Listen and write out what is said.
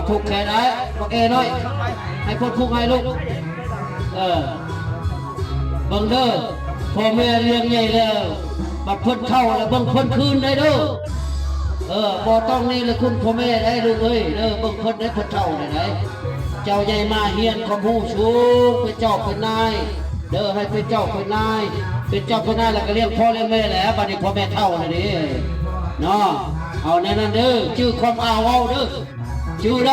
ຜູກແຂນອ້າຍ ບັກແອນ້ອຍ ໃຫ້ເພິ່ນຜູກໃຫ້ລູກ. ເອີ ເບິ່ງເດີ ພໍ່ແມ່ລ້ຽງໃຫຍ່ແລ້ວ ບັດເພິ່ນເຖົ້າແລ້ວເບິ່ງເພິ່ນຄືນໄດ້ເດີ. ເອີ ບໍ່ຕ້ອງເນລະຄຸນພໍ່ແມ່ໄດ້ລູກເອີຍເດີ ເບິ່ງເພິ່ນໄດ້ ເພິ່ນເຖົ້າແລ້ວໃດ. ເຈົ້າໃຫຍ່ມາຮຽນຄວາມຮູ້ສູງ ເປັນເຈົ້າເປັນນາຍເດີ ໃຫ້ເປັນເຈົ້າເປັນນາຍ ເປັນເຈົ້າເປັນນາຍແລ້ວກໍລ້ຽງພໍ່ລ້ຽງແມ່ແຫຼະ. ບັດນີ້ພໍ່ແມ່ເຖົ້າແລ້ວເດ້ເນາະ ເອົາແນວນັ້ນເດີ ຈື່ຄວາມອ້າວເວົ້າເດີ ຈື່ໄດ໋.